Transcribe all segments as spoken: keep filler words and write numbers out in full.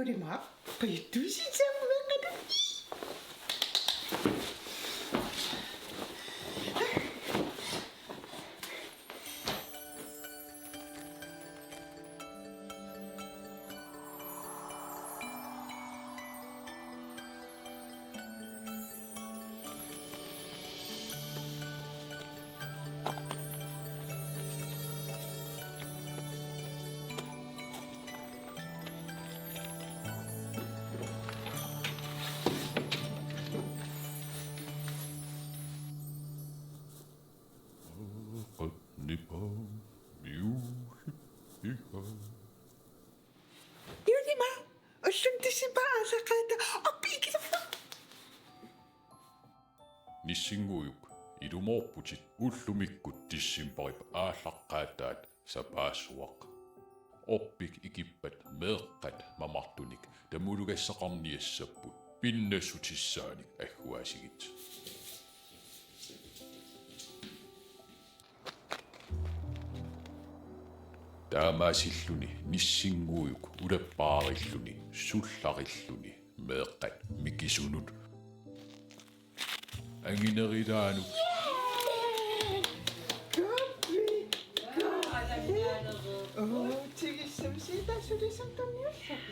Ima, pajuttuusisaammat meeqqanut. Juulima, ullumi decembarip aallaqqaataani orpiit ikilerput. Nissinnguujuk, ilumoorputit ullumikkut decembarip aallaqqaataat sapaassuaq. Orpik ikippat meeqqat mamartunik tamuulugassaqarniassapput pinnassutissaanik agguaasigit. Taamaasilluni nissinnguujuk ulappaarilluni sullarilluni meeqqat mikisunut anginerulaannut. Kappi! Kappi! Oo, tigussamik siita sulisunngorniullugit.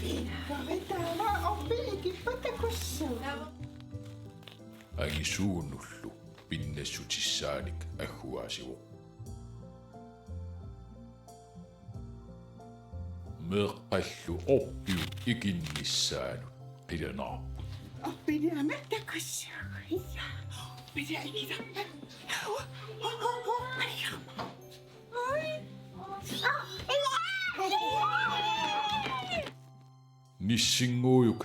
Pikkori taama orpiit ikippat takussuu. Angisuunullu pinnassutissaanik agguaasivoq. Meeqqallu orpiut ikinnissaannut qilanaarput. Orpiliama takussuu. Ia. Orpiliama ikilerpat. Ai. Nissinnguujuk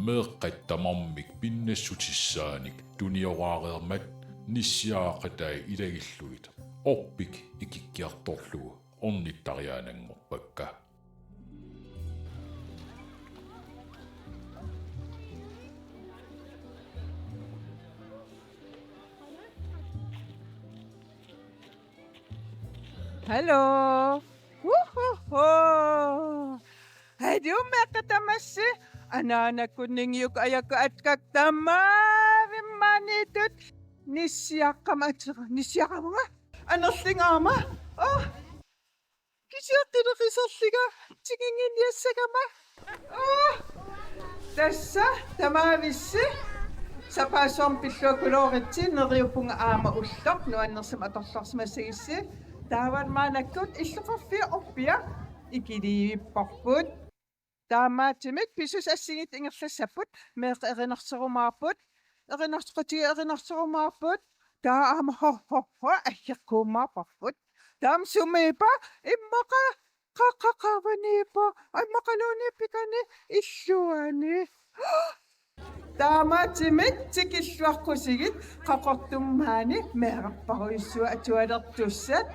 meeqqat tamarmik pinnassutissaanik tunioraareermat nissiaqatai ilagillugit orpik ikikkiartorlugu ornittariaannanngorpakka. Hallo. Uhuhu. Hej, meeqqat tamassi. Anaanakkut ningiukkut ajakkut atkak tamaavimmaniitut. Nissiaqqama atera, nissiaqavunga. Anerlingaama. Oh. Kisianni qineqisarlunga, tinginnginiassagama. Aa! Tassa tamaavissi. Sapaassuarni pilluakkuluuritsi, neriuppunga aamma ulloq nuannersunik atorluarsimassagissi. Taava maannakkut illoqarfiup orpia ikiliivipparput. Taamaattumik pisut assigiit ingerlassapput, meeqqat erinarsorumaarput, erinarsoqatigiit erinarsorumaarput, taava aamma ho, ho, ho, aggeqquummaarparput. Taava sumiippa, immaqa, qa, qa, qavaniippa, immaqaluunniit pikani, illuani. Taamaattumik tikilluaqqusigit Qaqortumi maani meerarparujussuaq atualertussat.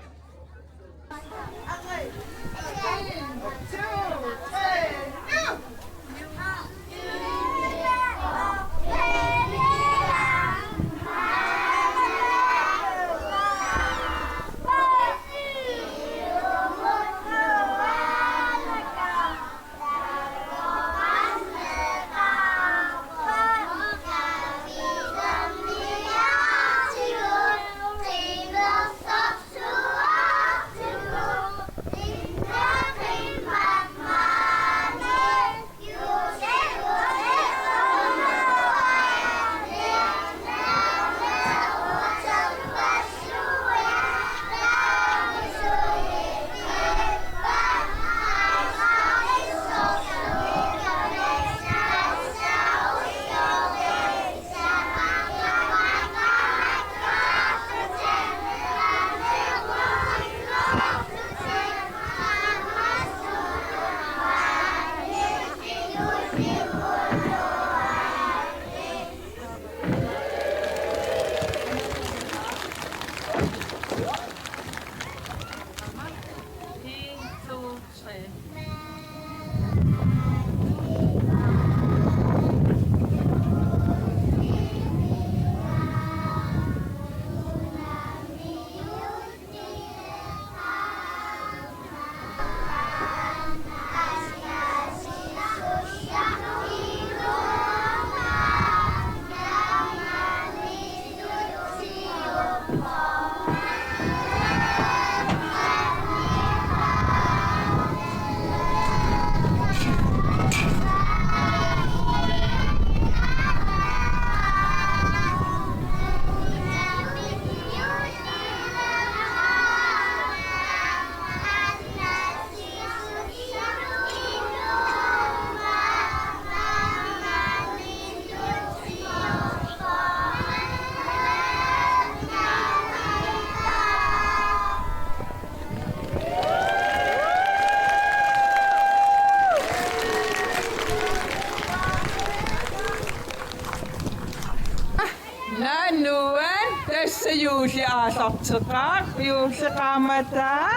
Juulli aallarteqaaq, juulli qaammataa.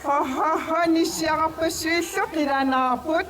Ho, ho, ho, nissiaqarpassuillu qilaanaarput.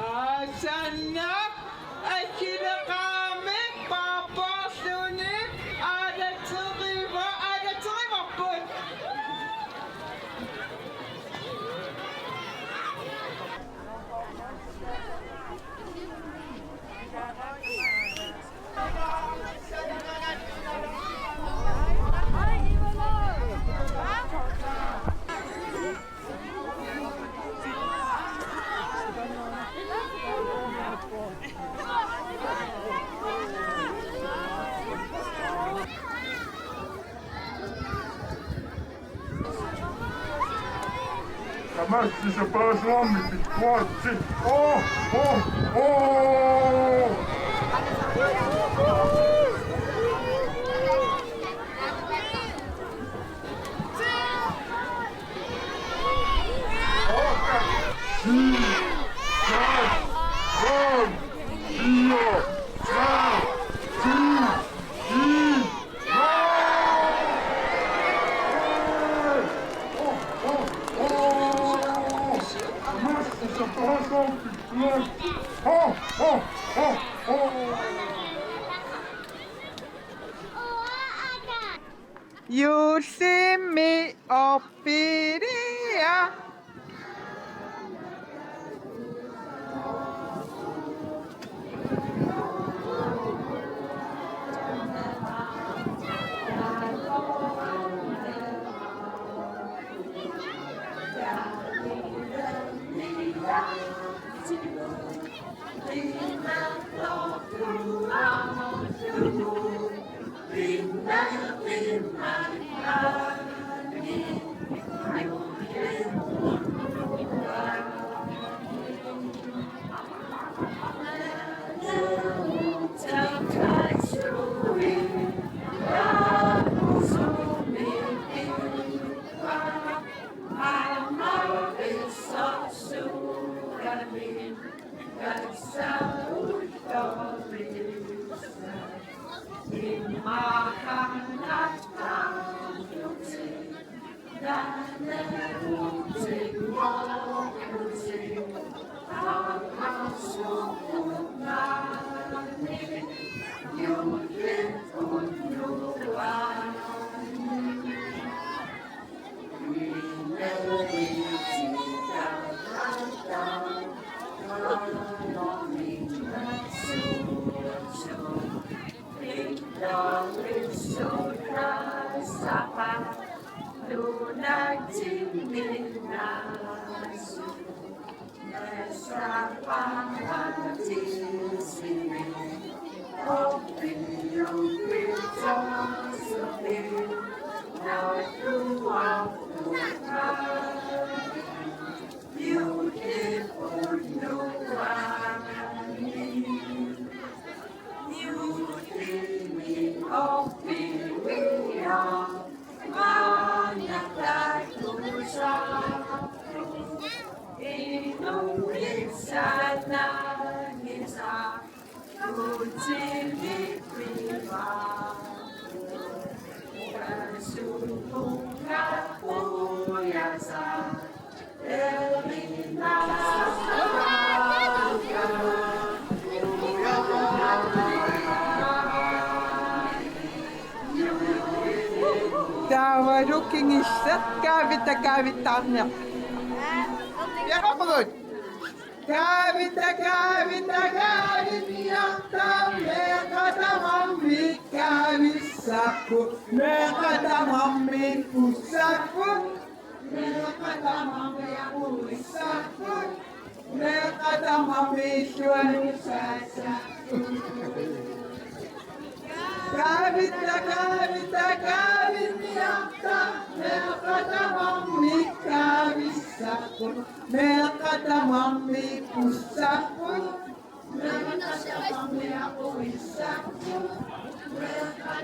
Asanna akileqaami paappaarluni aalateriva-, aalaterivarput. Tamassi separationnit pittuaritsi. Oh, oh, oh. Syv, seks, fem, fire, tre, to, en. Juullimi orpiliaq. Taavalu kingulleq kaavita kaavittaarniarta. Piaqarpugut. Kaavita kaavita kaavinniarta, meeqqat tamarmik kaavissapput, meeqqat tamarmik ussapput. Meeqqat tamarmik uissapput. Meeqqat tamarmik illuanut saassapput. Kaavita kaavita kaavinniarta, meeqqat tamarmik kaavissapput. Meeqqat tamarmik ussapput. Meeqqat tamarmik uissapput. Meeqqat